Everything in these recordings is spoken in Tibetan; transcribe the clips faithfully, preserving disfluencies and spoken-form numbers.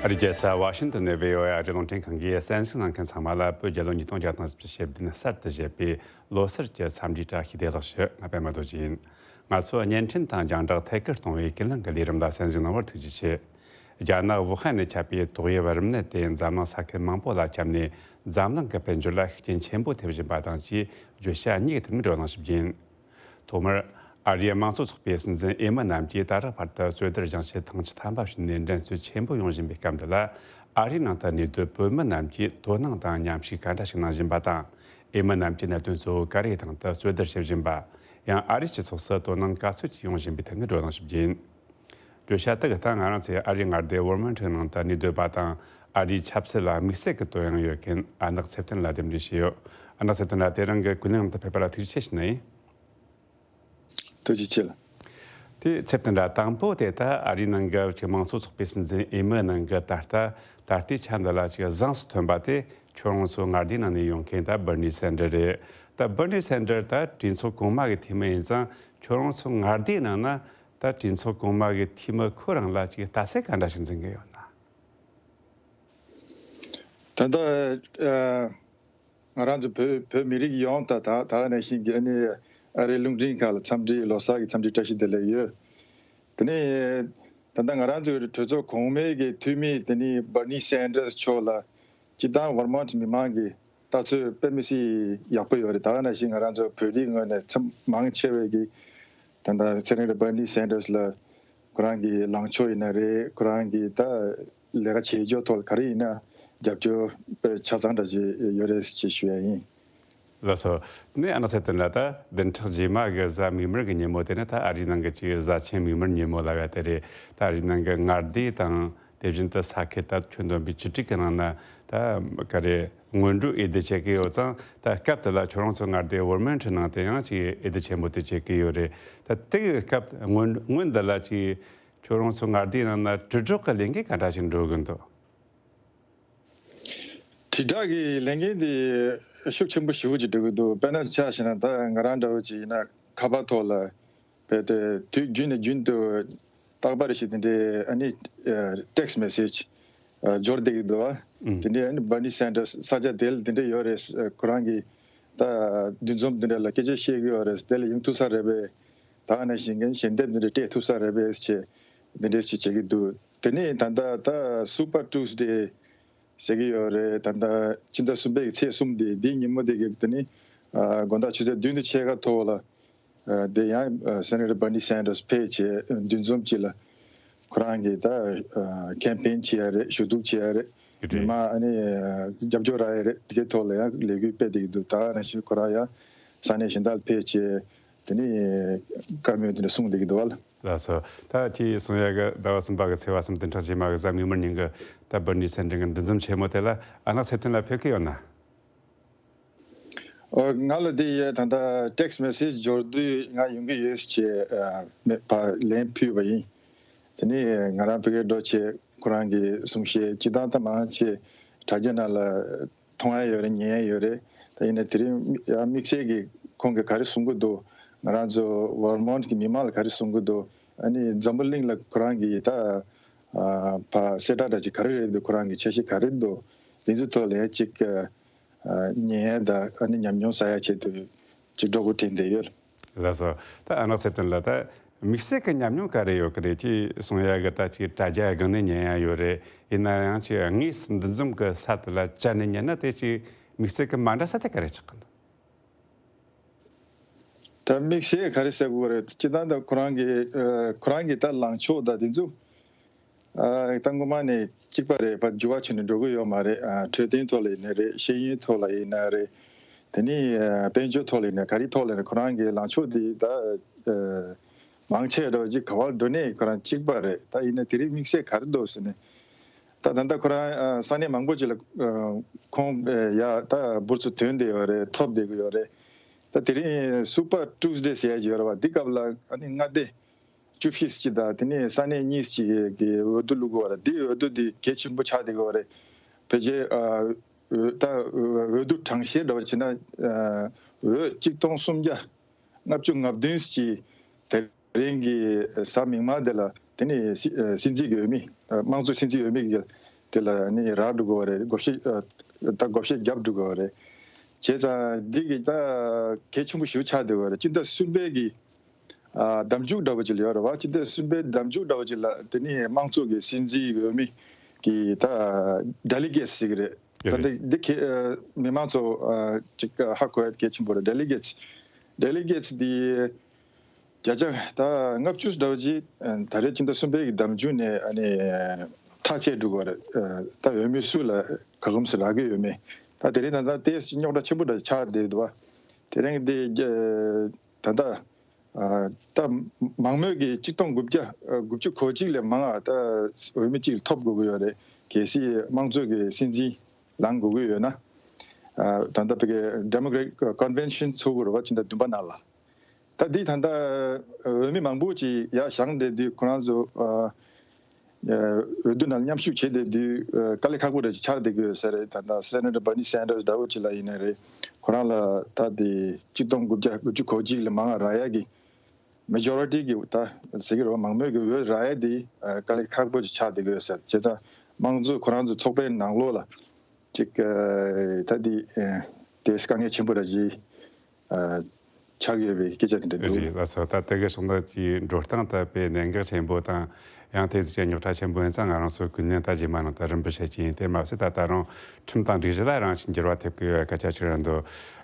ཨ་རིའི་རྒྱལ་ས་ཝ་ཤིང་ཏོན་ནས་བྷི་ཨོ་ཨེ་ཨ་རིའི་རླུང་འཕྲིན་ཁང་གིས་གསན་གཟིགས་གནང་མཁན་ཚང་མ་ལ་བོད་རྒྱལ་ལོ་ཉིས་སྟོང་བརྒྱ་དང་བཞི་བཅུ་ཞེ་བདུན་གསར་དུ་བཞད་པའི་ལོ་གསར་གྱི་འཚམས་འདྲིའི་བཀྲ་ཤིས་བདེ་ལེགས་ཞུ། ང་པད་མ་རྡོ་རྗེ་ཡིན། ང་ཚོའི་བརྙན་འཕྲིན་དང་རྒྱང་བསྒྲགས་ཐད་ཀར་གཏོང་བའི་ཀུན་གླེང་གི་ལས་རིམ་ལ་གསན་གཟིགས་གནང་བར་ཐུགས་རྗེ་ཆེ། རྒྱ་ནག་ཝུ་ཧན་ནས་ཁྱབ་པའི་ཏོག་དབྱིབས་རིམས་ནད་དེ་འཛམ་གླིང་ས་ཁུལ་མང་པོ་ལ་ཁྱབ་ནས། འཛམ་གླིང་གི་དཔལ་འབྱོར་ལ་ཤུགས་རྐྱེན་ཆེན་པོ་ཐེབས་བཞིན་པ་དང་བཅས། བརྗོད་བྱ་གཉིས་ཀྱི་ཐད་ནས་བགྲོ་གླེང་ཞུ་རྒྱུ་ཡིན། ཐོག་མར། ཨ་རིའི་དམངས་གཙོ་ཚོགས་པའི་སྲིད་འཛིན་འོས་མི་རྣམས་ཀྱིས་ད་རག་བར་དུ་གཙོས་སྡུད་བཞེངས་ཆེད་ཐེངས་བཅུ་ཐམ་པ་ཞུས་ནས་འགྲན་རྩོད་ཆེན་པོ་ཡོང་བཞིན་པའི་སྐབས་འདི་ལ། ཨ་རིའི་ནང་དུ་གནས་སྡོད་བོད་མི་རྣམས་ཀྱིས་དོ་སྣང་དང་མཉམ་ཞུགས་ག་འདྲ་ཞིག་གནང་བཞིན་པ་དང་། འོས་མི་རྣམས་ཀྱིས་གནད་དོན་གཙོ་བོ་ག་རེའི་སྟེང་དུ་གཙོས་སྡུད་བྱེད་བཞིན་པ། ཡང་ཨ་རིའི་སྤྱི་ཚོགས་སུ་དོ་སྣང་ག་ཚོད་ཅིག་ཡོང་བཞིན་པའི་ཐད་ནས་བགྲོ་གླེང་ཞུ་རྒྱུ་ཡིན། བརྗོད་བྱ་དེ་གི་སྟེང་ང་རང་ཚོའི་ཨ་རིའི་མངའ་སྡེ་ཝོ་མིན་ཊོན་ནང་དུ་གནས་སྡོད་པ་དང་། ཨ་རིའི་ཆབ་སྲིད་ལ་དམིགས་བསལ་གྱི་དོ་སྣང་ཡོད་མཁན་ཨ་ནག་ཚེ་བརྟན་ལ་གདན་འདྲེན་བྱས་ཡོད། ཨ་ནག་ཚེ་བརྟན་ལགས། དེ་རིང་གི་ཀུན་གླེང་ནང་དུ་ཕེབས་པ་ལ་ཐུགས་རྗེ་ཆེ་ཞུ་ནི་ཡིན། ཐུགས་རྗེ་ཆེ་ལགས། དེ་ཚེ་བརྟན་ལགས། དང་པོ་དེ་ད་ཨ་རིའི་ནང་གི་ཅིག་དམངས་གཙོ་ཚོགས་པའི་སྲིད་འཛིན་འོས་མི་ནང་གི་ད་ལྟ་ད་ལྟའི་ཆ་འདི་ལ་ཅིག་གཟེངས་སུ་ཐོན་པ་དེ་ཁྱོད་རང་ཚོའི་མངའ་སྡེའི་ནང་ནས་ཡོང་མཁན་ད་བར་ནི་སན་ཌར་རེད། ད་བར་ནི་སན་ཌར་ད་གྲོས་ཚོགས་གོང་མ་གི་འཐུས་མི་ཡིན་ཙང་། ཁྱོད་རང་ཚོའི་མངའ་སྡེའི་ནང་ན་ད་གྲོས་ཚོགས་གོང་མ་གི་འཐུས་མི་ཁོ་རང་ལ་ཅིག་ལྟ་ཚུལ་ག་འདྲ་ཞིག་འཛིན་གི་ཡོད་ན། ད་ལྟ་ཨ། ང་རང་ཚོ་བོད་བོད་མི་རིགས་ཡོངས་ད་ད་ད་ག་ནང་བཞིན་གྱི་ཨ་ནི་ཨ་རིའི་རླུང་འཕྲིན་ཁང་ལ་འཚམས་འདྲི། ལོ་གསར་གྱི་འཚམས་འདྲི་བཀྲ་ཤིས་བདེ་ལེགས་ཡོད། དེ་ནས་ད་ལྟ་ང་རང་ཚོའི་གྲོས་ཚོགས་གོང་མའི་གི་འཐུས་མི་དེ་ནི་བར་ནི་སན་ཌར་སི་མཆོག་ལ་སྤྱིར་བཏང་ཝར་མོན་ཊི་མི་མང་གི་ལྟ་ཚུལ་དཔེ་མི་སྲིད་ཡག་པོ་ཡོད་རེད། ད་ག་ནང་བཞིན་ང་རང་ཚོ་བོད་རིགས་ངོས་ནས་ཚབས་མང་ཆེ་བས་ཀྱི་ད་ལྟ་སེ་ནེ་ཊར་བར་ནི་སན་ཌར་སི་ལ་ཁོ་རང་གི་ལངས་ཕྱོགས་ཡིན་ན་རེད། ཁོ་རང་གི་ད་ལས་ཀ་བྱེད་ཕྱོགས་ཐོག་ལ་ག་རེ་ཡིན་ན་རྒྱབ་སྐྱོར་དཔེ་ཆ་ཚང་འདྲ་ཅིག་ཡོད་རེད་ཅེས་ཞུ་ཡ་ཡིན། ལགས་སོ། ནས་ཨ་ནག་ཚེ་བརྟན་ལགས། ད་བདུན་ཕྲག་རྗེས་མ་གི་གཟའ་མིག་དམར་གི་ཉིན་མོ་དེ་ནི་ད་ཨ་རིའི་ནང་གི་ཅིག་གཟའ་ཆེན་མིག་དམར་ཉིན་མོ་ལབ་ཡ་དེ་རེད། ད་ཨ་རིའི་ནང་གི་མངའ་སྡེ་དང་། དེ་བཞིན་དུ་ས་ཁུལ་ད་ཁྱོན་བསྡོམས་པའི་བཅུ་དྲུག་གི་ནང་ན་ད་ག་རེ་སྔོན་འགྲོའི་འོས་བསྡུ་བྱེད་ཀྱི་ཡོད་ཙང་། ད་སྐབས་དེ་ལ་ཁྱོད་རང་ཚོ་མངའ་སྡེ་ཝོར་མིན་ཊོན་ནང་དེ་ཡང་ཅིག་འོས་བསྡུ་ཆེན་མོ་དེ་བྱེད་ཀྱི་ཡོད་རེད། ད་དེ་གི་སྐབས་སྔོན་སྔོན་འདི་ལ་ཅིག་ཁྱོད་རང་ཚོ་མངའ་སྡེའི་ནང་ན་དྲིལ་སྒྲོག་གི་ལས་འགུལ་ག་འདྲ་ཞིག་འགྲོ་གི་འདུག་དྲིལ་བསྒྲགས་ཀྱི་ལས་འགན་དེ་ཤུགས་ཆེན་པོ་ཞེ་པོ་ཅིག་སྒྲུབ་ཀྱི་འདུག་དཔེར་ན་ཆ་བཞག་ན་ད་ང་རང་འདྲ་བོ་ཅིག་ཡིན་ན་ཁ་པར་ཐོག་ལ་རྦད་དེ་དུས་རྒྱུན་ནས་རྒྱུན་དུ་རྟག་པར་ཞིག་དེ་འདྲའི་ཨ་ནི་ཨ་ཊེག་སི་མེ་སེ་ཇི་ཨ་འབྱོར་བསྡད་ཀྱི་འདུག་བ། ཨང་། དེ་འདྲའི་ཨ་ནི་བར་ནི་སན་ཌར་སི་ས་ཆ་དེ་ལ་དེ་འདྲ་ཡོད་རེད། ཁོ་རང་གི་ད་འདུ་འཛོམས་དེ་འདྲ་ལ་སྐད་ཆ་བཤད་ཀྱི་ཡོད་རེད། དེ་ལ་ཡོང་ཐུབ་ས་རེད་པས། ད་ག་ནང་བཞིན་གྱི་ཞལ་འདེབས་འདི་འདྲ་སྤྲད་ཐུབ་ས་རེད་པས་ཅེས་འདི་འདྲ་ཞིག་བྱེད་ཀྱི་འདུག་དེ་ནས་ད་ལྟ་ད་སུ་པར་ཊུ་སི་ཌེ་ཟེར་གྱི་ཡོད་རེད། ད་ལྟ་ཕྱི་ཟླ་གསུམ་པའི་ཚེས་གསུམ་དེ་འདིའི་ཉིན་མོ་དེ་གི་དེ་ནི་ཨ་དགོང་དག་ཆུ་ཚོད་བདུན་དང་ཕྱེད་ཀ་ཐོག་ལ་ཨ་དེ་ཡང་ཨ་སེ་ནེ་ཊར་བར་ནི་སན་ཌར་སི་ཕེབས་བྱས་འདུ་འཛོམས་ཅིག་ལ་ཁོ་རང་གིས་ད་ཨ་ཁེམ་པེན་བྱེད་ཡ་རེད། ཞུ་གཏུག་བྱེད་ཡ་རེད། རེད། མི་མང་ཨ་ནི་རྒྱབ་སྐྱོར་རག་ཡ་རེད། དེ་གའི་ཐོག་ལ་ཡང་ལས་འགུལ་སྤེལ་བསྡད་ཀྱི་འདུག་ད་ག་ནང་བཞིན་ཁོ་རང་ཡང་ས་གནས་གཞན་དག་ལ་ཕེབས་བྱས་དེ་ནི་བཀའ་མོལ་དེ་འདྲ་གསུངས་བསྡད་ཀྱི་འདུག་བ། ལགས་སོ། ད་ཁྱེད་གསུང་ཡ་གི་ཟླ་བ་གསུམ་པ་གི་ཚེས་པ་གསུམ་བདུན་ཕྲག་རྗེས་མ་གི་གཟའ་མིག་དམར་ཉིན་གི་ད་བར་ནི་སན་ཌར་སི་གི་འདུ་འཛོམས་ཆེན་མོ་དེ་ལ་ཨ་ནག་ཚེ་བརྟན་ལགས་ཕེབས་ཀྱི་ཡོད་ན། ཨོ། ང་ལ་དེ་ཡས་ད་ལྟ་ཊེག་སི་མེ་སེ་ཇི་འབྱོར་དུས་ང་ཡོང་གི་ཡོད་ཅེས་ཨ་མེད་པ་ལན་ཕུལ་བ་ཡིན། དེ་ནས་ང་རང་ཕ་གིར་འགྲོ་བྱས་ཁོ་རང་གི་གསུང་བཤད་སྤྱིར་བཏང་ད་མང་ཆེ་དྲ་རྒྱ་ནང་ལ་མཐོང་ཡ་ཡོད་རེད། ཉན་ཡ་ཡོད་རེད། ད་ཡིན་ན་དེ་རིང་ཡང་དམིགས་བསལ་གྱི་ཁོང་གིས་ག་རེ་གསུང་གི་འདུག་ང་རང་ཚོ་ཝར་མོན་ཊི་གི་མི་མང་ལ་ག་རེ་གསུང་གི་འདུག་ཨ་ནི་འཛམ་བུ་གླིང་ལ་ཁོ་རང་གི་ད་ཨ་ཕ་གསལ་བསྒྲགས་འདྲ་ཅིག་ག་རེ་རེད་འདུག་ཁོ་རང་གི་འཆར་གཞི་ག་རེ་འདུག་དེ་ཚོའི་ཐོག་ལ་ཡང་ཅིག་ཨ་ཉན་ཡ་དང་ཨ་ནི་ཉམས་མྱོང་བསགས་ཡ་ཆེད་དུ་ཅིག་སྤྲོ་པོ་དྲན་བསྡད་ཡོད། ལགས་སོ། ད་ཨ་ནག་ཚེ་བརྟན་ལགས། ད་དམིགས་བསལ་གྱི་ཉམས་མྱོང་ག་རེ་ཡོད་ཀྱི་རེད། ཅེས་གསུང་ཡ་གི་ད་ཅིག་དྲ་རྒྱ་སྒང་ནས་ཉན་ཡ་ཡོད་རེད། ཡིན་ན་ཡང་ཅིག་དངོས་སུ་འདུ་འཛོམས་ཀྱི་ས་དེ་ལ་བཅར་ནས་ཉན་ན་དེ་ཅིག་དམིགས་བསལ་གྱི་མ་འདྲ་ས་དེ་ག་རེ་ཆགས་ཀྱི་འདུག་ད་དམིགས་བསལ་ག་རེ་ཟེར་དགོས་རེད། སྤྱིར་བཏང་ད་ཁོ་རང་གི་ཨ་ཁོ་རང་གི་ད་ལངས་ཕྱོགས་ད་དེ་ཚོ་ཨ་ད་སྔོན་མ་ནས་གཅིག་པ་རེད། ཕར་འགྱུར་བ་བྱུང་ནས་འགྲོ་གི་ཡོད་མ་རེད། ཨ་འཕྲོད་བསྟེན་ཐོག་ལ་ཡིན་ན་རེད། ཤེས་ཡོན་ཐོག་ལ་ཡིན་ན་རེད། དེ་ནས་ཨ་དཔལ་འབྱོར་ཐོག་ལ་ཡིན་ན་ག་རེ་ཐོག་ལ་ཡིན་ན་ཁོ་རང་གི་ལངས་ཕྱོགས་དེ་ད་ཨ་མང་ཆེ་འདྲ་བོ་ཅིག་ག་པར་འགྲོ་ནའི་ཁོ་རང་གཅིག་པ་རེད། ད་ཡིན་ན་དེ་རིང་དམིགས་བསལ་ག་རེ་འདུག་ཟེར་ནས། ད་ད་ལྟ་ཁོ་རང་ཨ་ས་གནས་མང་པོ་ཅིག་ལ་ཨ་ཁོང་ཨ་ཡ་ད་འབུར་ཚུ་ཐོན་བསྡད་ཡོད་རེད། ཐོབ་བསྡད་ཀྱི་ཡོད་རེད། ད་དེ་རིང་སུ་པར་ཊུ་སི་ཌེ་ཟེར་ཡ་ཅིག་ཡོད་རེད་བ། འདི་སྐབས་ལ་ཨ་ནི་མངའ་སྡེ་བཅུ་བཞི་ཅིག་དང་དེ་ནས་ས་གནས་གཉིས་ཅིག་གི་འོས་བསྡུ་བླུག་གི་ཡོད་རེད། འདི་འོས་བསྡུ་འདི་གལ་ཆེན་པོ་ཆགས་བསྡད་ཀྱི་ཡོད་རེད། ཕལ་ཆེར་ཨ་འོས་ད་འོས་བསྡུ་གྲངས་བཤེར་འདྲ་བ་བྱས་ན་ཨ་འོས་གཅིག་སྟོང་སུམ་བརྒྱ་ལྔ་བཅུ་ང་བདུན་ཅིག་དེ་རིང་གི་གཟའ་མིག་དམར་དེ་ལ་དེ་ནི་སྲིད་སྲིད་འཛིན་གྱི་འོས་མི་དམངས་གཙོ་སྲིད་འཛིན་འོས་མི་གི་ དེ་ལ་ནི་རག་འགྲོ་གི་ཡོད་རེད། བགོ་བཤའ་ཨ་ད་བགོ་བཤའ་བརྒྱབ་འགྲོ་གི་ཡོད་རེད། བྱས་ཙང་འདི་གི་ད་གལ་ཆེན་པོ་ཞེ་པོ་ཆགས་བསྡད་ཡོད་རེད། སྤྱི་ཟླ་གསུམ་པའི་གི་ཨ་ཟླ་མཇུག་འདྲ་བོ་ཅིག་ལ་ཡོད་རེད་བ། སྤྱི་ཟླ་གསུམ་པའི་ཟླ་མཇུག་འདྲ་བོ་ཅིག་ལ་དེ་ནི་དམངས་གཙོ་གི་སྲིད་འཛིན་འོས་མི་གི་ད་ཌེ་ལི་གེ་ཊི་ཟེར་གི་རེད། ད་ཡོད་རེད། འདི་འདི་གི་ཨ་མི་མང་ཚོ་ཨ་ཅིག་ཧ་གོ་ཡ་གལ་ཆེན་པོ་རེད། ཌེ་ལི་གེ་ཊི་ཌེ་ལི་གེ་ཊི་འདི་བརྒྱ་ཆ་ད་ལྔ་བཅུ་འདྲ་བོ་ཅིག་ཨ་ད་རེས་སྤྱི་ཟླ་གསུམ་པའི་གི་ཟླ་མཇུག་ནས་ཨ་ནི་ཐག་བཅད་འགྲོ་གི་རེད། ཨ་ད་འོས་མི་སུ་ལ་ག་གམ་སུ་རག་གི་ཡོད་མེད། ད་དེ་རིང་ད་ལྟ་ཏོག་ཙམ་རྙོག་དྲ་ཆེན་པོ་འདྲ་ཆགས་བསྡད་འདུག་བ། དེ་རིང་འདི་ཨ་ད་ལྟ་ཨ་ད་མང་མོས་ཀྱི་གཅིག་སྟོང་དགུ་བརྒྱ་ཨ་དགུ་བཅུ་གོ་གཅིག་ལས་མང་བ་ད་འོས་མི་གཅིག་ལ་ཐོབ་དགོས་ཀྱི་ཡོད་རེད། གལ་སྲིད་དམངས་གཙོ་གི་སྲིད་འཛིན་ལངས་དགོས་ཀྱི་ཡོད་ན། ཨ་ད་ལྟ་བོད་ཀྱི་Democratic Convention ཚོགས་དགོས་རེད་བ། ཕྱི་ཟླ་བདུན་པ་ནང་ལ། ད་འདི་ད་ལྟ་འོས་མི་མང་པོ་ཅིག་ཡར་བཞེངས་བསྡད་དུས་ཁོ་རང་ཚོ་ཨ་ཨ་འོས་བསྡུ་ནང་མཉམ་ཞུགས་བྱེད་བསྡད་དུས་ཨ་དཀའ་ལས་ཁག་པོ་འདྲ་ཅིག་ཆགས་བསྡད་ཀྱི་ཡོད་ས་རེད། ད་ལྟ་Senator Bernie Sanders འདྲ་བོ་ཅིག་ལ་ཡིན་ནའི་རེད། ཁོ་རང་ལ་ད་དེ་གཅིག་སྟོང་དགུ་བརྒྱ་དགུ་བཅུ་གོ་གཅིག་ལས་མང་བ་རག་ཡ་གི་Majority གི་ད་ཟེར་གི་རེད་བ། མང་མོས་ཀྱི་འོས་རག་ཡ་དེ་ཨ་དཀའ་ལས་ཁག་པོ་ཅིག་ཆགས་བསྡད་ཀྱི་ཡོད་ས་རེད། བྱས་ཙང་དམངས་གཙོ་ཁོ་རང་ཚོ་ཚོགས་པའི་ནང་ལོགས་ལ་ཅིག་ཨ་ད་དེ་ཨ་དེ་དཀའ་ངལ་ཆེན་པོ་འདྲ་ཅིག་ཨ་ཆགས་ཡོད་པའི་སྐད་ཆ་དེ་འདྲ་འདུག། རེད་ལགས་སོ། ད་དེ་གི་སོང་ད་ཀྱི་འགྲོ་སྟངས་ད་དཔེ་གནད་འགག་ཆེན་པོ་དང་ཡང་དེ་ཚོ་རྙོག་དྲ་ཆེན་པོ་ཡིན་ཙང་ང་རང་ཚོ་ཀུན་ནས་ད་རྗེས་མ་ནང་ད་རིམ་པ་བཤད་ཀྱི་ཡིན། དེ་མ་ཟད་ད་ད་རུང་ཁྲིམས་དང་སྒྲིག་གཞི་ལ་རང་ཅིག་འགྱུར་བ་ཐེབས་ཀྱི་ཡོད་སྐད་ཆ་ཅིག་རང་འདུག།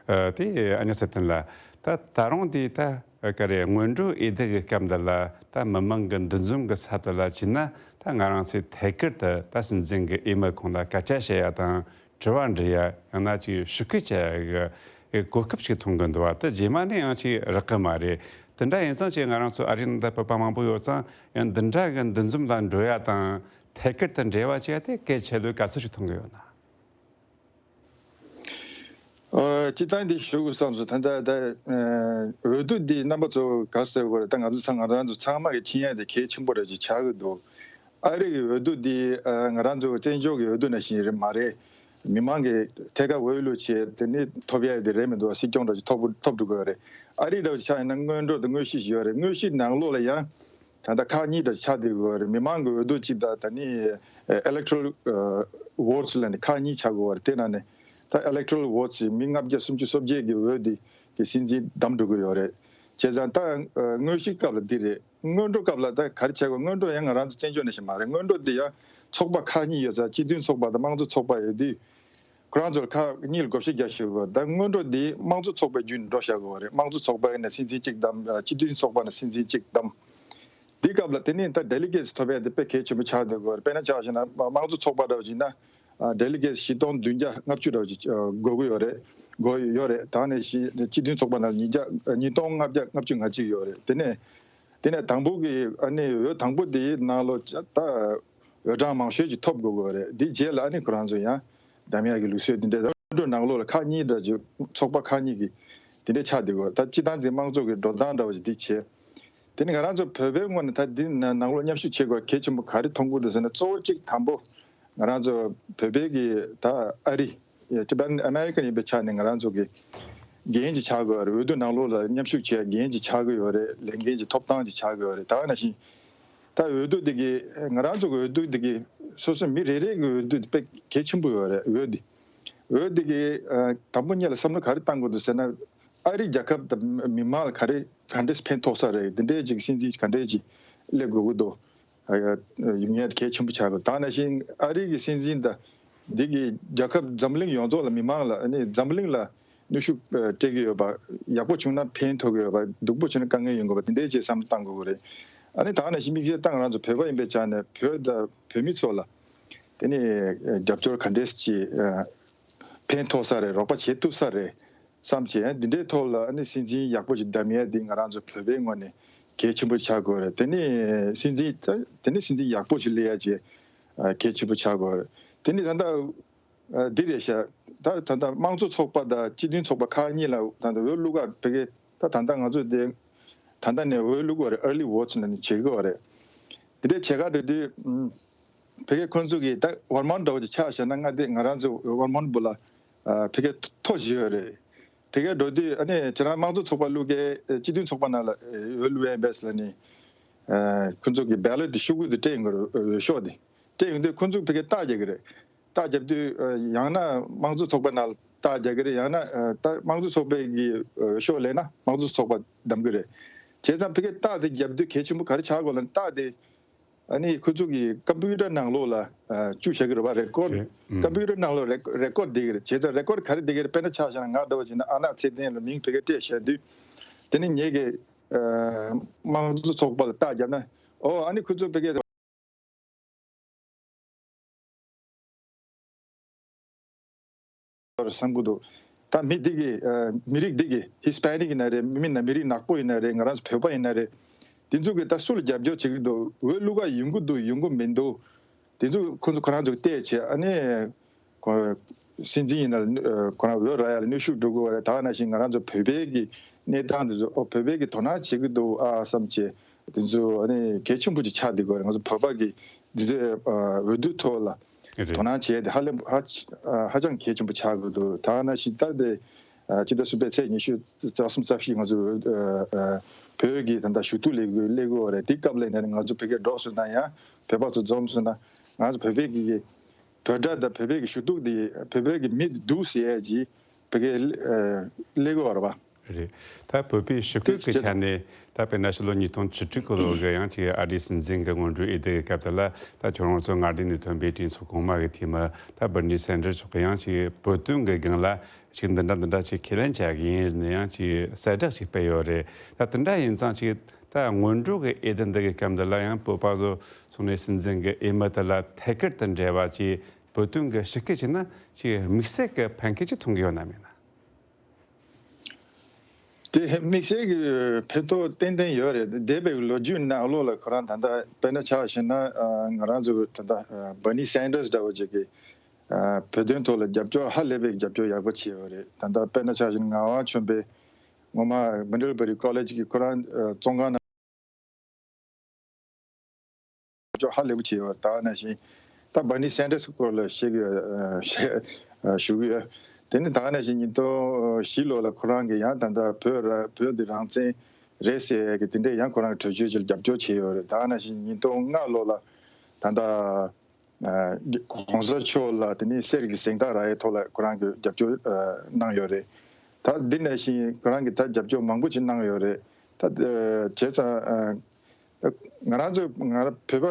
ཨ་དེ་ཨ་ནི་སེ་ཐན་ལ་ད་ད་རུང་དེ་ད་ག་རེ་སྔོན་འགྲོའི་འོས་བསྡུ་གི་སྐབས་འདི་ལ་ད་མི་མང་གི་འདུ་འཛོམས་གི་ས་དེ་ལ་བྱས་ན་ད་ང་རང་ཚོས་ཐད་ཀར་དུ་ད་སྲིད་འཛིན་གི་འོས་མི་ཁོང་ལ་སྐད་ཆ་བཤད་ཡ་དང་། དྲི་བ་འདྲི་ཡ། ཡང་ན་ཅིག་ཞུ་སྐུལ་བྱ་ཡ་གི་གོ་སྐབས་ཤིག་མཐོང་གི་འདུག་བ། དེ་རྗེས་མ་ནས་ཡང་ཅིག་རག་གི་མ་རེད། དེ་འདྲ་ཡིན་ཙང་ཅིག་ང་རང་ཚོ་ཨ་རིའི་ནང་ད་བོད་པ་མང་པོ་ཡོད་ཙང་ཡང་འདི་འདྲ་གི་འདུ་འཛོམས་དང་འགྲོ་ཡ་དང་ཐད་ཀར་དུ་འབྲེལ་བ་བྱེད་ཡ་དེ་གལ་ཆེ་ལོས་ག་ཚོད་ཅིག་མཐོང་གི་ཡོད་ན། ཨ་སྤྱིར་བཏང་འདི་ཞུ་དགོས་བསམ་སོང་། ད་ལྟ་ད་ཨ་འོས་བསྡུ་འདི་རྣམ་པ་ཚོ་ག་ཟེར་དགོས་རེད། ད་ང་ཚོ་ཚང་ང་རང་ཚོ་ཚང་མ་གི་མཁྱེན་ཡ་དེ་གལ་ཆེན་པོ་རེད་ཅེས་ཆགས་ཀྱི་འདུག། ཨ་རི་གི་འོས་བསྡུ་འདི་ཨ་ང་རང་ཚོ་བཙན་བྱོལ་གྱི་འོས་བསྡུ་ནང་བཞིན་རེད་མ་རེད། མི་མང་གིས་ཐད་ཀར་འོས་བླུགས་བྱས་དེ་ནི་ཐོབ་ཡ་དེ་རེད་མི་འདུག། སྲིད་སྐྱོང་འདྲ་ཅིག་ཐོབ་ཐོབ་འགྲོ་གི་རེད། ཨ་རི་འདྲ་ཅིག་ཆགས་ཡིན་ན་སྔོན་འགྲོ་དང་དངོས་གཞི་ཞིག་ཡོད་རེད། དངོས་གཞི་ནང་ལོགས་ལ་ཡང་ད་ལྟ་ཁག་གཉིས་འདྲ་ཅིག་ཆགས་བསྡད་ཡོད་རེད། མི་མང་གི་འོས་བསྡུ་གཅིག་དང་ད་ནི་electoral votes ལ་ནི་ཁག་གཉིས་ཆགས་ཀྱི་ཡོད་རེད། དེ་ནང་ནས་ད་electoral votes མི་ལྔ་བརྒྱ་སུམ་ཅུ་སོ་བརྒྱད་ཀྱི་འོས་དེ་གི་སྲིད་འཛིན་བདམས་འགྲོ་གི་ཡོད་རེད། བྱས་ཙང་ད་དངོས་གཞི་སྐབས་ལ་འདི་རེད། སྔོན་འགྲོ་སྐབས་ལ་ད་ག་རེ་བྱས་དགོས། སྔོན་འགྲོ་ཡང་ང་རང་ཚོ་བཙན་བྱོལ་ནང་བཞིན་མ་རེད། སྔོན་འགྲོ་འདི་ཡང་ཚོགས་པ་ཁག་གཉིས་ཡོད་ཙང་སྤྱི་མཐུན་ཚོགས་པ་དང་དམངས་གཙོ་ཚོགས་པ་ཡོད་དུས་ཁོ་རང་ཚོར་ཁག་གཉིས་ལ་བགོ་བཤའ་རྒྱག་ཤེས་དགོས། ད་སྔོན་འགྲོ་འདི་དམངས་གཙོ་ཚོགས་པའི་བརྒྱུད་ནས་འགྲོ་བཞག་དགོས་པ་རེད། དམངས་གཙོ་ཚོགས་པ་ནས་སྲིད་འཛིན་གཅིག་བདམས། སྤྱི་མཐུན་ཚོགས་པ་ནས་སྲིད་འཛིན་གཅིག་བདམས། འདི་སྐབས་ལ་དེ་ནས་ད་delegates ཐོབ་ཡ་དེ་དཔེ་གལ་ཆེན་པོ་ཆགས་བསྡད་དགོས་རེད། དཔེར་ན་ཆ་བཞག་ན་དམངས་གཙོ་ཚོགས་པ་འདྲ་བ་ཞིག་ན་delegates བཞི་སྟོང་བདུན་བརྒྱ་ལྔ་བཅུ་འདྲ་བ་ཞིག་དགོས་ཀྱི་ཡོད་རེད། དགོས་ཡོད་རེད། ད་ནས་བཞི་སྤྱི་མཐུན་ཚོགས་པ་ནང་ཉིས་བརྒྱ་ཉིས་སྟོང་ལྔ་བརྒྱ་ལྔ་བཅུ་ང་གཅིག་ཡོད་རེད། དེ་ནས་དེ་ནས་དང་པོ་གི་ཨ་ནི་འོས་དང་པོ་དེའི་ནང་ལོ་ད་འོས་གྲངས་མང་ཤོས་ཅིག་ཐོབ་དགོས་ཀྱི་ཡོད་རེད། དེ་རྗེས་ལ་ཨ་ནི་ཁོ་རང་ཚོ་ཡང་བདམས་ཡག་གི་ལུགས་སྲོལ་དེ་འདྲ། སྔོན་འགྲོ་ནང་ལོགས་ལ་ཁག་གཉིས་འདྲ་ཅིག། ཚོགས་པ་ཁག་གཉིས་ཀྱི་དེ་འདྲ་ཆགས་བསྡད་ཀྱི་ཡོད་རེད། ད་སྤྱིར་བཏང་དེ་དམངས་གཙོ་གི་འགྲོ་སྟངས་འདྲ་བ་ཅིག་དེ་བྱས། དེ་ནི་ང་རང་ཚོ་བོད་པའི་ངོས་ནས་ད་འདི་ནང་ལོགས་མཉམ་ཞུགས་བྱེད་དགོས་གལ་ཆེན་པོ་ག་རེ་མཐོང་གི་འདུག་ཟེར་ན། གཙོ་བོ་གཅིག་དང་པོ་ང་རང་ཚོ་བོད་པའི་གི་ད་ཨ་རི་Tibetan American ཡིན་པའི་ཆ་ནས་ང་རང་ཚོ་གི་འགན་ཅིག་ཆགས་ཀྱི་ཡོད་རེད། འོས་བསྡུ་ནང་ལོགས་ལ་མཉམ་ཞུགས་བྱེད་འགན་ཅིག་ཆགས་ཀྱི་ཡོད་རེད། ལས་འགན་ཅིག་ཐོབ་ཐང་ཅིག་ཆགས་ཀྱི་ཡོད་རེད། ད་ནང་བཞིན་ད་འོས་བསྡུ་འདི་གི་ང་རང་ཚོ་གི་འོས་བསྡུ་འདི་གི་སོ་སོ་མི་རེ་རེ་གི་འོས་བསྡུ་འདི་དཔེ་གལ་ཆེན་པོ་ཡོད་རེད། འོས་འདི་འོས་འདི་གི་ཨ་དང་པོ་ཉིད་ལ་བསམ་བློ་ག་རེ་བཏང་དགོས་འདུག་ཟེར་ན། ཨ་རི་རྒྱལ་ཁབ་དང་མི་མང་ལ་ག་རེ་ག་འདྲས་ཕན་ཐོགས་ས་རེད། འདི་འདྲས་ཅིག་སྲིད་འཛིན་ག་འདྲས་ཅིག་སླེབས་དགོས་ཀྱི་འདུག། ཨ་ཡ་ཡོང་ཡ་དེ་གལ་ཆེན་པོ་ཆགས་དགོས། ད་ནང་བཞིན་ཨ་རི་གི་སྲིད་འཛིན་དང་འདི་གི་རྒྱལ་ཁབ་འཛམ་གླིང་ཡོངས་རྫོགས་ལ་མི་མང་ལ་ཨ་ནི་འཛམ་གླིང་ལ་ནུས་ཤུགས་སྤྲད་ཀྱི་ཡོད་པ། ཡག་པོ་བྱུང་ན་ཕན་ཐོགས་ཀྱི་ཡོད་པ། སྡུག་པོ་བྱུང་ན་དཀའ་ངལ་ཡོང་གི་ཡོད་པ། འདི་འདྲས་ཅིག་བསམ་བློ་བཏང་དགོས་ཀྱི་རེད། ཨ་ནི་ད་ནང་བཞིན་དམིགས་བསལ་ད་ང་རང་ཚོ་བོད་པ་ཡིན་པའི་ཆ་ནས་བོད་དང་བོད་མི་ཚོ་ལ་དེ་ནི་རྒྱབ་སྐྱོར་ག་འདྲས་ཅིག་ཕན་ཐོགས་ས་རེད། རོགས་པ་བྱེད་ཐུབ་ས་རེད་བསམ་བྱས། འདི་འདྲའི་ཐོག་ལ་ཨ་ནི་སྲིད་འཛིན་ཡག་པོ་ཞིག་བདམས་ཡས་འདི་ང་རང་ཚོ་བོད་པའི་ངོས་ནས་གལ་ཆེན་པོ་ཆགས་དགོས་རེད། དེ་ནི་སྲིད་འཛིན་དེ་ནི་སྲིད་འཛིན་ཡག་པོ་ཞིག་སླེབས་ཡས་ཀྱི་གལ་ཆེན་པོ་ཆགས་དགོས་རེད། དེ་ནི་ད་ལྟ་འདི་རེད་ཤག། ད་ད་ལྟ་དམངས་གཙོ་ཚོགས་པ་དང་སྤྱི་མཐུན་ཚོགས་པ་ཁག་གཉིས་ལ་ད་ལྟ་འོས་བླུག་ག་ཕ་གི་ད་ད་ལྟ་ང་ཚོ་དེ་ད་ལྟ་ནས་འོས་བླུག་ག་རེད། early votes ནས་བྱེད་དགོས་རེད། དེ་འདྲའི་བྱེད་ག་འགྲོ་དུས་ཨམ་ཕ་གི་ཁོང་ཚོ་གིས་ད་ཝར་མོན་འདྲ་བོ་ཅིག་ཆ་བཞག་ན། ང་དེ་ང་རང་ཚོ་ཝར་མོན་པོ་ལ་ཨ་ཕ་གི་མཐོ་ཞིག་ཡོད་རེད། ཕ་གི་འགྲོ་དུས་ཨ་ནི་ཁྱེད་རང་དམངས་གཙོ་ཚོགས་པ་བླུག་གི་སྤྱི་མཐུན་ཚོགས་པ་ནང་ལ་འོས་བླུག་ཡས་ཡིན་པས་ལབ་ནི། ཨ་ཁོང་ཚོ་གིས་བེ་ལོཊ་དེ་ཤོག་གུ་དེ་སྤྲད་ཡོང་གི་རེད། འོས་ཤོག་དེ་ སྤྲད་ཡོང་དུས་ཁོ་ཚོས་ཕ་གིར་རྟགས་རྒྱག་གི་རེད། རྟགས་རྒྱབ་དུས་ཡང་ན་དམངས་གཙོ་ཚོགས་པ་ནང་ལ་རྟགས་རྒྱག་གི་རེད། ཡང་ན་ད་དམངས་གཙོ་ཚོགས་པའི་གི་འོས་ཤོག་ལེན་ན་དམངས་གཙོ་ཚོགས་པ་བདམས་གི་རེད། བྱས་ཙང་ཕ་གིར་རྟགས་དེ་རྒྱབ་དུས་གལ་ཆེན་པོ་ག་རེ་ཆགས་དགོས་ལབ་ན། རྟགས་དེ་ཨ་ནི་ཁོ་ཚོ་གི་ཀམ་པུ་ཊར་ནང་ལོགས་ལ་བཅུག་བཞག་གི་རེད་པ། རེ་ཀོར་ཌི། ཀམ་པུ་ཊར་ནང་ལོགས་རེ་ཀོར་ཌི་བསྡད་ཀྱི་རེད། བྱས་ཙང་རེ་ཀོར་ཌི་ག་རེ་བསྡད་ཀྱི་རེད། དཔེར་ན་ཆ་བཞག་ན་ང་འདྲ་བོ་བྱས་ན་ཨ་ན་ཚེ་བརྟན་ལ་མིང་ཕ་གིར་སྤྲད་བཞག་དུས། དེ་ནི་ངེད་ཀྱི་དམངས་གཙོ་ཚོགས་པ་ལ་རྟགས་བརྒྱབ་ན། ཨོ་ཨ་ནི་ཁོ་ཚོ་ཕ་གིར་བསམ་གྱི་འདུག། ད་མི་འདི་གི་མི་རིགས་འདི་གི་ཧི་སི་པེ་ནིག་ཡིན་ན་རེད། མི་ན་མི་རིགས་ནག་པོ་ཡིན་ན་རེད། ང་རང་ཚོ་བོད་པ་ཡིན་ན་རེད། འདི་ཚོ་གི་ད་སུ་ལ་རྒྱབ་སྐྱོར་བྱེད་ཀྱི་འདུག། འོས་བླུག་ག་ཡོང་གི་འདུག་ཡོང་གི་མི་འདུག། དེ་ཚོ་ཁོ་ཚོ་ཁོ་རང་ཚོ་བལྟས་བྱས། ཨ་ནི་ཁོ་སྲིད་འཛིན་ཡིན་ན་ཁོ་རང་འོས་རག་ཡ་ལ་གནོན་ཤུགས་འགྲོ་དགོས་པ་རེད། ད་ག་ནང་བཞིན་ང་རང་ཚོ་བོད་པའི་གི་གནས་སྟངས་དེ་ཚོ། ཨོ་བོད་པའི་གི་དོ་སྣང་བྱེད་ཀྱི་འདུག་ཨ་བསམ་བྱས། དེ་ཚོ་ཨ་ནི་གལ་ཆེན་པོ་ཅིག་ཆགས་བསྡད་ཀྱི་ཡོད་རེད། ང་ཚོ་བོད་པ་གི་འདི་ཚོའི་འོས་བསྡུ་ཐོག་ལ་རེད། དོ་སྣང་བྱས་ཏེ་ཧ་ལས་ཧ་ཧ་ཅང་གལ་ཆེན་པོ་ཆགས་ཀྱི་འདུག། ད་ག་ནང་བཞིན་ད་ལྟ་ཕྱི་ཟླ་གསུམ་པའི་ཚེས་ཉི་ཤུ་རྩ་གསུམ་རྩ་བཞི་ང་ཚོ་བོད་ཀྱི་ད་ལྟ་ཞུ་གཏུག་ལས་འགུལ་སླེབས་ཀྱི་ཡོད་རེད། དེ་སྐབས་ལ་ནས་ང་ཚོ་བོད་སྐད་སྒྲོག་སོང་ན་ཡང་། བོད་པ་ཚོ་འཛོམས་སོང་ན། ང་ཚོ་བོད་པའི་གི་བོད་སྒྲ་དང་བོད་པའི་གི་ཞུ་གཏུག་དེ་བོད་པའི་གི་མི་འདུག་ཟེར་ཡ་ཅིག་བོད་སྐད་སླེབས་ཀྱི་ཡོད་རེད་པ། རེད། ད་བོད་པའི་ཕྱི་རྒོལ་གྱི་ཆ་ནས་ད་དཔེར་ན་ཕྱི་ལོ་ཉིས་སྟོང་བཅུ་དྲུག་གི་ལོ་གི་ཡང་ཅིག་ཨ་རིའི་སྲིད་འཛིན་གྱི་སྔོན་འགྲོའི་འོས་བསྡུ་གི་སྐབས་དེ་ལ། ད་ཁྱོད་རང་ཚོ་མངའ་སྡེ་ནས་ཐོན་པའི་གྲོས་ཚོགས་གོང་མ་གི་འཐུས་མི་ད་བར་ནི་སན་ཌར་སི་མཆོག་གིས་ཡང་ཅིག་བོད་དོན་གྱི་སྒང་ལ་ཅིག་འདི་འདྲ་འདི་འདྲ་ཅིག་ཁས་ལེན་བྱ་གི་ཡིན་ཟེར་ནས་ཡང་ཅིག་གསལ་བསྒྲགས་ཅིག་སྤེལ་ཡོད་རེད། ད་དེ་འདྲ་ཡིན་ཙང་ཅིག་ད་སྔོན་འགྲོ་གི་འོས་བསྡུ་འདི་གི་སྐབས་འདི་ལ་ཡང་བོད་པ་ཚོ་ཚོ་ནས་སྲིད་འཛིན་གྱི་འོས་མི་དེ་ལ་ཐད་ཀར་དུ་འབྲེལ་བ་ཅིག་བོད་དོན་གྱི་ཞུ་སྐུལ་བྱས་ན་ཅིག་དམིགས་བསལ་གྱི་ཕན་ཁེ་ཅིག་མཐོང་གི་ཡོད་ན་མེད་ན། དེ་དམིགས་བསལ་གྱི་ཕན་ཐོགས་ཏན་ཏན་ཡོད་རེད། འདས་པའི་ལོ་རྒྱུས་ནང་ལོགས་ལ་ཁོ་རང་ད་ལྟ་དཔེར་ན་ཆ་བཞག་ན་ང་རང་ཚོ་ད་ལྟ་བར་ནི་སན་ཌར་སི་འདྲ་བོ་ཅིག་གིས་བོད་དོན་ཐོག་ལ་རྒྱབ་སྐྱོར་ཧ་ལས་པའི་རྒྱབ་སྐྱོར་ཡག་པོ་བྱས་ཡོད་རེད། ད་ལྟ་དཔེར་ན་ཆ་བཞག་ན་ངག་དབང་ཆོས་འཕེལ་སྔོན་མ་མི་ཌལ་བྷ་རི་ཀོ་ལེཇ་གི་ཁོ་རང་བཙོན་ཁང་ནང་ལྕོགས་ཧ་ལས་པོ་བྱས་ཡོད། ད་ག་ནང་བཞིན་ད་བར་ནི་སན་ཌར་སི་སྐོར་ལ་བཤད་ཀྱི་ཡོད། བཤད་ཞུ་གི་ཡོད། དེ་ནི་ད་ག་ནང་བཞིན་ཉིས་སྟོང་བཞི་ལོ་ལ་ཁོ་རང་གིས་ཡང་ད་ལྟ་བོད་ར་བོད་འདི་རང་བཙན་རེད་ཟེར་གི་དེ་འདྲས་ཡང་ཁོ་རང་གི་གྲོས་ཆོད་ཅིག་ལ་རྒྱབ་སྐྱོར་བྱས་ཡོད་རེད། ད་ག་ནང་བཞིན་ཉིས་སྟོང་ལྔ་ལོ་ལ་ད་ལྟ་གོང་ས་མཆོག་ལ་དེ་ནི་གསེར་གྱི་གཟེངས་རྟགས་རག་ཡའི་ཐོག་ལ་ཁོ་རང་གིས་རྒྱབ་སྐྱོར་གནང་ཡོད་རེད། ད་འདི་ནང་བཞིན་ཁོ་རང་གིས་ད་རྒྱབ་སྐྱོར་མང་པོ་ཅིག་གནང་ཡོད་རེད། ད་བྱས་ཙང་ང་རང་ཚོ་ང་རང་བོད་པ་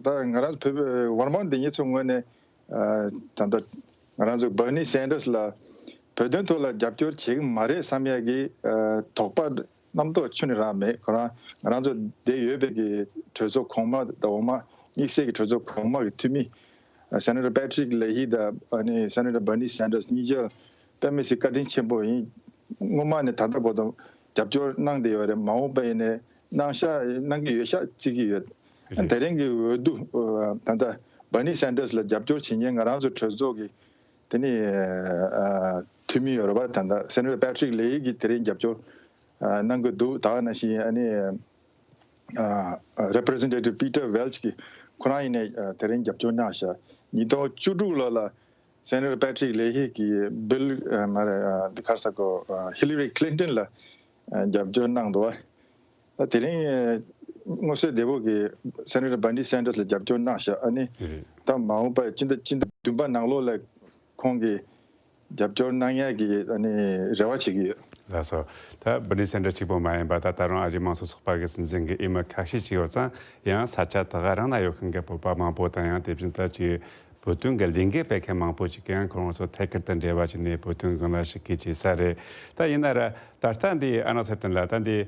ད་ང་རང་ཚོ་བོད་པ་ཝར་མ་འདི་ཉིད་ཚོ་ངོས་ནས་ད་ལྟ་ང་རང་ཚོ་བར་ནི་སན་ཌར་སི་ལ་བོད་དོན་ཐོག་ལ་རྒྱབ་སྐྱོར་བྱེད་ཀྱི་མ་རེད་བསམ་ཡ་གི་དོགས་པ་རྣམ་རྟོག་ཁྱོན་ནས་རང་མེད། ཁོ་རང་ང་རང་ཚོ་འདིར་ཡོད་པའི་གི་གྲོས་ཚོགས་གོང་མ་དང་འོག་མ་དམིགས་བསལ་གྱི་གྲོས་ཚོགས་གོང་མ་གི་འཐུས་མི་སེ་ནེ་ཊར་པེ་ཊི་རིག་ལེ་ཧི་དང་ཨ་ནི་སེ་ནེ་ཊར་བར་ནི་སན་ཌར་སི་གཉིས་ཆ་དཔེ་མི་སྲིད་བཀའ་དྲིན་ཆེན་པོ་ཡིན། སྔོན་མ་ནས་ད་ལྟ་བར་དུ་རྒྱབ་སྐྱོར་གནང་བསྡད་ཡོད་རེད། མ་འོངས་པ་ཡིན་ནའི་གནང་ཤག་གནང་གི་ཡོད་ཤག་བརྩི་གི་ཡོད། རེད། དེ་རིང་གི་འོས་བསྡུ་ད་ལྟ་བར་ནི་སན་ཌར་སི་ལ་རྒྱབ་སྐྱོར་བྱེད་མཁན་ང་རང་ཚོ་གྲོས་ཚོགས་ཀྱི་དེ་ནི་འཐུས་མི་ཡོད་རེད་པ། ད་ལྟ་སེ་ནེ་ཊར་པེ་ཊི་རིག་ལེ་ཧི་གིས་དེ་རིང་རྒྱབ་སྐྱོར་གནང་གི་འདུག། ད་ག་ནང་བཞིན་ཨ་ནི་Representative Peter Welch གིས་ཁོ་རང་ཡིན་ནའི་དེ་རིང་རྒྱབ་སྐྱོར་གནང་ཤག། ཉིས་སྟོང་བཅུ་དྲུག་ལོ་ལ་སེ་ནེ་ཊར་པེ་ཊི་རིག་ལེ་ཧི་གིས་བིལ་མ་རེད་ག་རེ་ཟེར་དགོས། ཧི་ལི་རི་ཁི་ལིན་ཏོན་ལ་རྒྱབ་སྐྱོར་གནང་འདུག་བ། ད་དེ་རིང་མངོན་གསལ་དོད་པོ་གིས་སེ་ནེ་ཊར་བར་ནི་སན་ཌར་སི་ལ་རྒྱབ་སྐྱོར་གནང་ཤག། ཨ་ནི་ད་མ་འོངས་པར་སྤྱི་ཟླ་སྤྱི་ཟླ་བདུན་པ་ནང་ལོགས་ལ་ཁོང་གིས་རྒྱབ་སྐྱོར་གནང་ཡག་གི་ཨ་ནི་རེ་བ་བྱེད་ཀྱི་ཡོད། ལགས་སོ། ད་བར་ནི་སན་ཌར་སི་གཅིག་པོ་མ་ཡིན་པ་ད་ད་རུང་ཨ་རིའི་དམངས་གཙོ་ཚོགས་པ་གི་སྲིད་འཛིན་གྱི་འོས་མི་ཁ་ཤས་ཅིག་ཡོད་ཙང་། ཡང་ས་ཆ་དེ་ག་རང་ན་ཡོད་མཁན་གྱི་བོད་པ་མང་པོ་དང་། ཡང་དེ་བཞིན་ད་ཅིག་བོད་དོན་གྱི་ལས་འགུལ་སྤེལ་མཁན་མང་པོ་ཅིག་གིས་ཡང་ཁོ་རང་ཚོ་ཐད་ཀར་དུ་འབྲེལ་བ་བྱས་ནས་བོད་དོན་སྒང་ལ་ཞུ་སྐུལ་བྱེད་ས་རེད། ད་ཡིན་ན་ར་ད་ལྟ་འདི་ཨ་ན་ཚེ་བརྟན་ལགས། ད་འདི་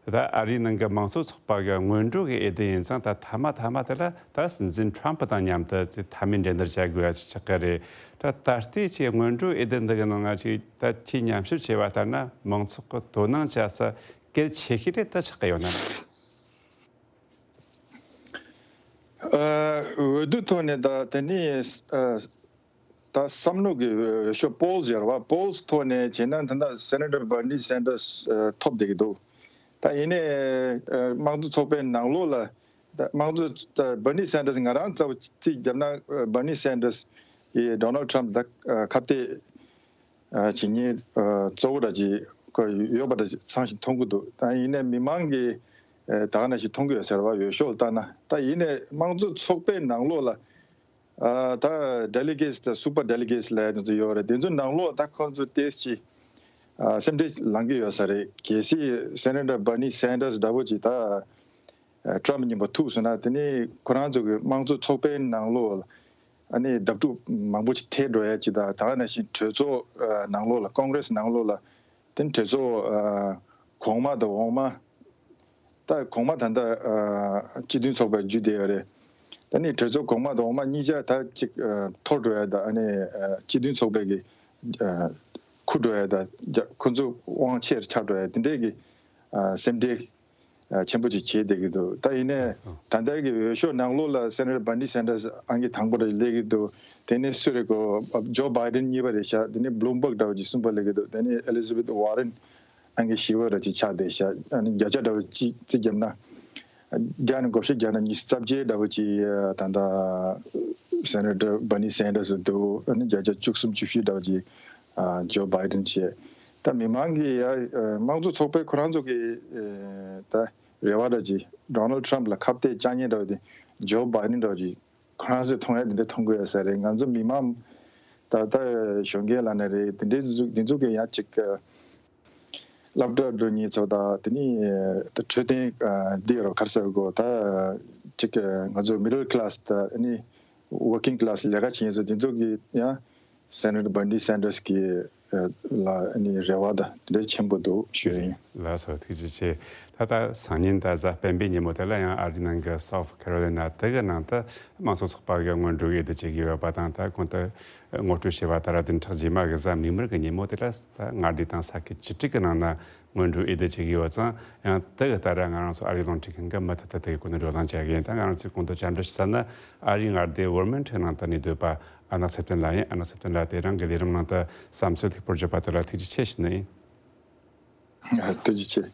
ད་ཨ་རིའི་ནང་གི་དམངས་གཙོ་ཚོགས་པ་གི་སྔོན་འགྲོ་གི་འོས་བསྡུ་ཡིན་ཙང་། ད་མཐའ་མ་མཐའ་མ་དེ་ལ་ད་སྲིད་འཛིན་ཊརམ་པ་དང་མཉམ་དུ་ཅིག་མཐའ་མའི་འགྲན་བསྡུར་བྱ་དགོས་ཡ་ཅིག་ཆགས་ཀྱི་རེད། ད་ད་ལྟའི་ཅིག་སྔོན་འགྲོའི་འོས་བསྡུ་འདི་གི་ནང་ང་ཅིག་ད་ཁྱེད་ཉམས་ཞིབ་བྱས་པ་ལྟར་ན་མང་ཚོགས་ཀྱི་དོ་སྣང་བྱ་ས་གལ་ཆེ་ཤོས་དེ་ད་ཆགས་ཀྱི་ཡོད་ན། ཨ། འོས་བསྡུ་ཐོག་ནས་ད་དེ་ནི་ཨ་ད་བསམ་བློ་གི་འོས་ཤོག་པོལ་སི་ཟེར་བ། པོལ་སི་ཐོག་ནས་བྱས་ན་ད་ལྟ་སེ་ནེ་ཊར་བར་ནི་སན་ཌར་སི་ཐོབ་བསྡད་ཀྱི་འདུག། ད་ཡིན་ནའི་ཨ་དམངས་གཙོ་ཚོགས་པའི་ནང་ལོགས་ལ་ད་དམངས་གཙོ་ད་བར་ནི་སན་ཌར་སི་ང་རང་རྩ་བ་རྩིས་བརྒྱབ་ན་ཨ་བར་ནི་སན་ཌར་སི་གིས་ཌོ་ནལ་ཌི་ཊརམ་པ་ད་ཨ་ཁ་གཏད་ཨ་བྱེད་མཁན་ཨ་གཙོ་བོ་འདྲ་ཅིག་ཁོ་ཡོད་པ་འདྲ་ཅིག་ཚང་ཞིག་མཐོང་གི་འདུག། ད་ཡིན་ནའི་མི་མང་གིས་ཨ་ད་ག་ནང་བཞིན་མཐོང་གི་ཡོད་ཟེར་བ། འོས་ཤོག་ལ་བལྟས་ན། ད་ཡིན་ནའི་དམངས་གཙོ་ཚོགས་པའི་ནང་ལོགས་ལ་ ཨ་ད་ཌེ་ལི་གེཊ་དང་སུ་པར་ཌེ་ལི་གེཊ་ལབ་ཡ་དེ་ཚོ་ཡོད་རེད། དེ་ཚོ་ནང་ལོགས་ད་ཁོང་ཚོ་ཏོག་ཙམ་ཨ་སེམས་ཁྲལ་ལངས་ཀྱི་ཡོད་ས་རེད། གལ་སྲིད་སེ་ནེ་ཊར་བར་ནི་སན་ཌར་སི་འདྲ་བོ་ཅིག་ད་ཨ་ཊམ་ཕ་མཉམ་པོ་ཐུག་སོང་ན། དེ་ནི་ཁོ་རང་ཚོ་གི་དམངས་གཙོ་ཚོགས་པའི་ནང་ལོགས་ལ་ཨ་ནི་ལྡབ་འཁྲུག་མང་པོ་ཅིག་ཐེབས་འགྲོ་ཡ་ཅིག་དང་། ད་ག་ནང་བཞིན་གྲོས་ཚོགས་ཨ་ནང་ལོགས་ལ་ཀོང་གྷི་རེ་སི་ནང་ལོགས་ལ། དེ་ནི་གྲོས་ཚོགས་ཨ་གོང་མ་དང་འོག་མ། ད་གོང་མ་ད་ལྟ་ཨ་སྤྱི་མཐུན་ཚོགས་པའི་བརྒྱུད་བསྡད་ཡོད་རེད། ད་ནི་གྲོས་ཚོགས་གོང་མ་དང་འོག་མ་གཉིས་ཆ་ད་ཅིག་ཨ་འཐོར་འགྲོ་ཡ་ད། ཨ་ནི་ཨ་སྤྱི་མཐུན་ཚོགས་པའི་གི་ཨ་འཁུར་འགྲོ་ཡ་ད། རྒྱ་ཁོ་ཚོ་དབང་ཆེར་ཆགས་འགྲོ་ཡ་དེ་འདྲའི་གི་ཨ་སེམས་ཁྲལ་ཨ་ཆེན་པོ་ཅིག་བྱས་བསྡད་ཀྱི་འདུག། ད་ཡིན་ནའི་ད་ལྟའི་གི་འོས་ཤོག་ནང་ལོགས་ལ་སེ་ནེ་ཊར་བར་ནི་སན་ཌར་སི་ཨང་ཀི་དང་པོ་རེ་སླེབས་ཀྱི་འདུག། དེ་ནས་སུ་རེད་གོ། ཇོ་བྷའི་ཌེན་གཉིས་པ་རེད་ཤག། དེ་ནས་བྷུ་ལུམ་བྷག་འདྲ་བོ་ཅིག་གསུམ་པ་སླེབས་ཀྱི་འདུག། དེ་ནས་ཨེ་ལི་ཛ་བེཐ་ཝར་རེན་ཨང་ཀི་བཞི་པ་ར་ཅིག་ཆགས་བསྡད་ཤག། ཨ་ནི་བརྒྱ་ཆ་འདྲ་བོ་ཅིག་རྩིས་བརྒྱབ་ན། བརྒྱ་ནས་བགོ་བཤའ་བརྒྱབ་ན་ཉི་ཤུ་རྩ་བརྒྱད་འདྲ་བོ་ཅིག་ད་ལྟ་སེ་ནེ་ཊར་བར་ནི་སན་ཌར་སི་འདུག། ཨ་ནི་བརྒྱ་ཆ་བཅུ་གསུམ་བཅུ་བཞི་འདྲ་བོ་ཅིག་ཨ་ཇོ་བྷའི་ཌེན་བྱས། ད་མི་མང་གི་ཡ་ཨ་དམངས་གཙོ་ཚོགས་པའི་ཁོ་རང་ཚོ་གི་ཨ་ད་རེ་བ་འདྲ་ཅིག། ཌོ་ནལ་ཌི་ཊམ་ཕ་ལ་ཁ་གཏད་བཅག་མཁན་འདྲ་བོ་དེ་ཇོ་བྷའི་ཌེན་འདྲ་བོ་ཅིག་ཁོ་རང་ཚོས་མཐོང་ཡ་དེ་འདྲ་མཐོང་གི་ཡོད་ས་རེད། ང་ཚོ་མི་མང་ད་ལྟ་གཞོན་སྐྱེས་ལབ་ན་རེད། དེ་འདྲའི་འདི་ཚོ་འདི་ཚོ་གི་ཡང་ཅིག་སློབ་གྲྭ་འགྲོ་མཁན་ཚོ་དང་། དེ་ནི་ད་འཕྲོད་བསྟེན་འདི་རོ་ག་རེ་ཟེར་དགོས། ད་ཅིག་ང་ཚོ་མི་ཌལ་ཀི་ལ་སི་དང་། ཨ་ནི་ཝར་ཀིང་ཀི་ལ་སི་ལས་ཀ་བྱེད་མཁན་ཚོ་འདི་ཚོ་གི་ཡང་སེ་ནེ་ཊར་བར་ནི་སན་ཌར་སི་གི་ལ་ཨ་ནི་རེ་བ་ད་དེ་འདྲ་ཆེན་པོ་འདུག་ཞུ་ཡིན། ལགས་སོ། ཐུགས་རྗེ་ཆེ། ད་ལྟ་སང་ཉིན་ད་གཟའ་སྤེན་པའི་ཉིན་མོ་དེ་ལ་ཡང་ཨ་རིའི་ནང་གི་སའུ་ཐི་ཁེ་རོ་ལི་ན་དེ་གི་ནང་དུ་དམངས་གཙོ་ཚོགས་པ་གི་སྔོན་འགྲོའི་འོས་བསྡུ་བྱེད་ཀྱི་ཡོད་པ་དང་། ད་གོང་དུ་ངོ་སྤྲོད་བྱས་པ་ལྟར་བདུན་ཕྲག་རྗེས་མ་གི་གཟའ་མིག་དམར་གི་ཉིན་མོ་དེ་ལ་ད་མངའ་སྡེ་དང་ས་ཁུལ་བཅུ་དྲུག་གི་ནང་ན་སྔོན་འགྲོའི་འོས་བསྡུ་བྱེད་ཀྱི་ཡོད་ཙང་། ཡང་དེ་གི་ལྟར་ང་རང་ཚོ་ཨ་རིའི་རླུང་འཕྲིན་ཁང་གི་མུ་མཐུད་དུ་དེ་གི་སྐོར་ནས་བགྲོ་གླེང་བྱ་གི་ཡིན། ད་ང་རང་ཚོས་གོང་དུ་བཅར་འདྲི་ཞུ་ས་ན། ཨ་རིའི་མངའ་སྡེ་ཝར་མིན་ཊོན་ནང་དུ་གནས་སྡོད་པ་ཨ་ནག་ཚེ་བརྟན་ལགས་ཡིན། ཨ་ནག་ཚེ་བརྟན་ལགས་དེ་རང་གི་ལས་རིམ་ནང་དུ་བསམ་ཚུལ་ལྷུག་པོར་བརྗོད་པ་དེ་ལ་ཐུགས་རྗེ་ཆེ་ཞུ་ནི་ཡིན། ཐུགས་རྗེ་ཆེ།